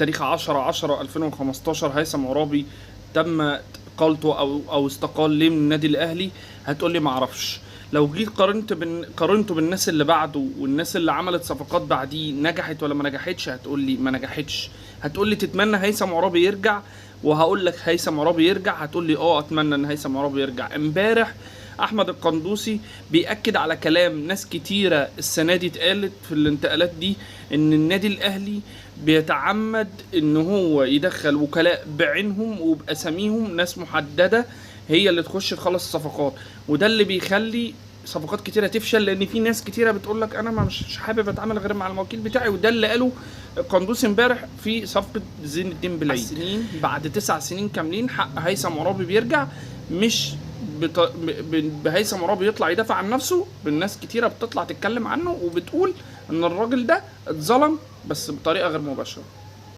تاريخ 10/10/2015 هيثم عرابي تم اقالته او استقال ليه من النادي الاهلي؟ هتقول لي ما اعرفش. لو جيت قارنته بالناس اللي بعده والناس اللي عملت صفقات بعديه، نجحت ولا ما نجحتش؟ هتقول لي ما نجحتش. هتقول لي تتمنى هيثم عرابي يرجع؟ وهقول لك هيثم عرابي يرجع. هتقول لي اتمنى ان هيثم عرابي يرجع. امبارح احمد القندوسي بيأكد على كلام ناس كتيرة السنة دي اتقالت في الانتقالات دي، ان النادي الاهلي بيتعمد ان هو يدخل وكلاء بعينهم وباساميهم، ناس محددة هي اللي تخش تخلص الصفقات، وده اللي بيخلي صفقات كتيرة تفشل، لان في ناس كتيرة بتقول لك انا مش حابب اتعامل غير مع الوكيل بتاعي. وده اللي قاله القندوسي امبارح في صفقة زين الدين بلعيد. سنين بعد 9 سنين كاملين حق هيثم عرابي بيرجع، مش بهيثم عرابي يطلع يدافع عن نفسه، بالناس كتيرة بتطلع تتكلم عنه وبتقول ان الراجل ده اتظلم، بس بطريقة غير مباشرة.